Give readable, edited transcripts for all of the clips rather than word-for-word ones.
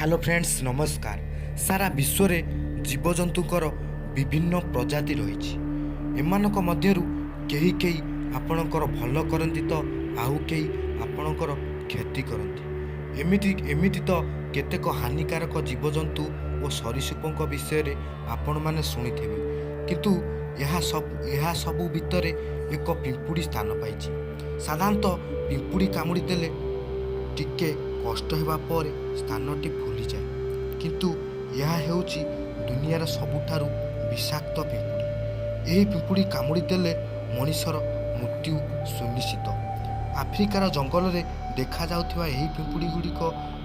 Hello friends, ନମସ୍କାର। ସାରା ବିଶ୍ୱରେ ଜୀବଜନ୍ତୁଙ୍କର ବିଭିନ୍ନ ପ୍ରଜାତି ରହିଛି। ଏମାନଙ୍କ ମଧ୍ୟରୁ କେହି କେହି ଆପଣଙ୍କର ଭଲ କରନ୍ତି ତ ଆଉ କେହି ଆପଣଙ୍କର କ୍ଷତି କରନ୍ତି। ଏମିତି ତ କେତେକ ହାନିକାରକ ଜୀବଜନ୍ତୁ ଓ ସରୀସୃପଙ୍କ ବିଷୟରେ ଆପଣମାନେ ଶୁଣିଥିବେ, କିନ୍ତୁ ଏହା ସବୁ ଭିତରେ ଏକ ପିମ୍ପୁଡ଼ି ସ୍ଥାନ ପାଇଛି। ସାଧାରଣତଃ ପିମ୍ପୁଡ଼ି କାମୁଡ଼ି ଦେଲେ ଟିକେ କଷ୍ଟ ହେବା ପରେ ସ୍ଥାନଟି ଫୁଲିଯାଏ, କିନ୍ତୁ ଏହା ହେଉଛି ଦୁନିଆର ସବୁଠାରୁ ବିଷାକ୍ତ ପିମ୍ପୁଡ଼ି। ଏହି ପିମ୍ପୁଡ଼ି କାମୁଡ଼ି ଦେଲେ ମଣିଷର ମୃତ୍ୟୁ ସୁନିଶ୍ଚିତ। ଆଫ୍ରିକାର ଜଙ୍ଗଲରେ ଦେଖାଯାଉଥିବା ଏହି ପିମ୍ପୁଡ଼ି ଗୁଡ଼ିକ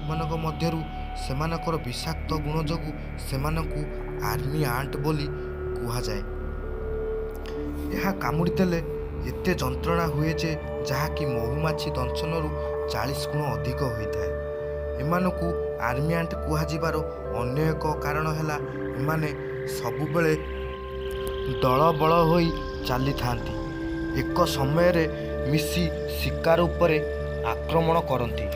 ମାନଙ୍କ ମଧ୍ୟରୁ ସେମାନଙ୍କର ବିଷାକ୍ତ ଗୁଣ ଯୋଗୁଁ ସେମାନଙ୍କୁ ଆର୍ମି ଆଣ୍ଟ ବୋଲି କୁହାଯାଏ। ଏହା କାମୁଡ଼ି ଦେଲେ ଏତେ ଯନ୍ତ୍ରଣା ହୁଏ ଯେ ଯାହାକି ମହୁମାଛି ଦଂଶନରୁ 40 ଗୁଣ ଅଧିକ ହୋଇଥାଏ। ଏମାନଙ୍କୁ ଆର୍ମି ଆଣ୍ଟ କୁହାଯିବାର ଅନ୍ୟ ଏକ କାରଣ ହେଲା, ଏମାନେ ସବୁବେଳେ ଦଳ ବଳ ହୋଇ ଚାଲିଥାନ୍ତି। ଏକ ସମୟରେ ମିଶି ଶିକାର ଉପରେ ଆକ୍ରମଣ କରନ୍ତି।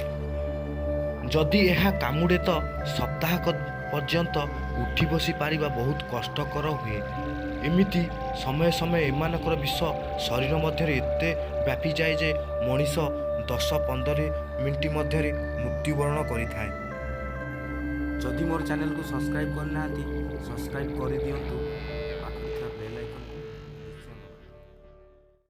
ଯଦି ଏହା କାମୁଡ଼େ ତ ସପ୍ତାହକ ପର୍ଯ୍ୟନ୍ତ ଉଠି ବସି ପାରିବା ବହୁତ କଷ୍ଟକର ହୁଏ। ଏମିତି ସମୟ ସମୟ ଏମାନଙ୍କର ବିଷ ଶରୀର ମଧ୍ୟରେ ଏତେ ବ୍ୟାପିଯାଏ ଯେ ମଣିଷ 10-15 ମିନିଟ୍ ମଧ୍ୟରେ ମୃତ୍ୟୁବରଣ କରିଥାଏ। ଯଦି ମୋର ଚ୍ୟାନେଲକୁ ସବସ୍କ୍ରାଇବ୍ କରିନାହାନ୍ତି, ସବସ୍କ୍ରାଇବ୍ କରିଦିଅନ୍ତୁ।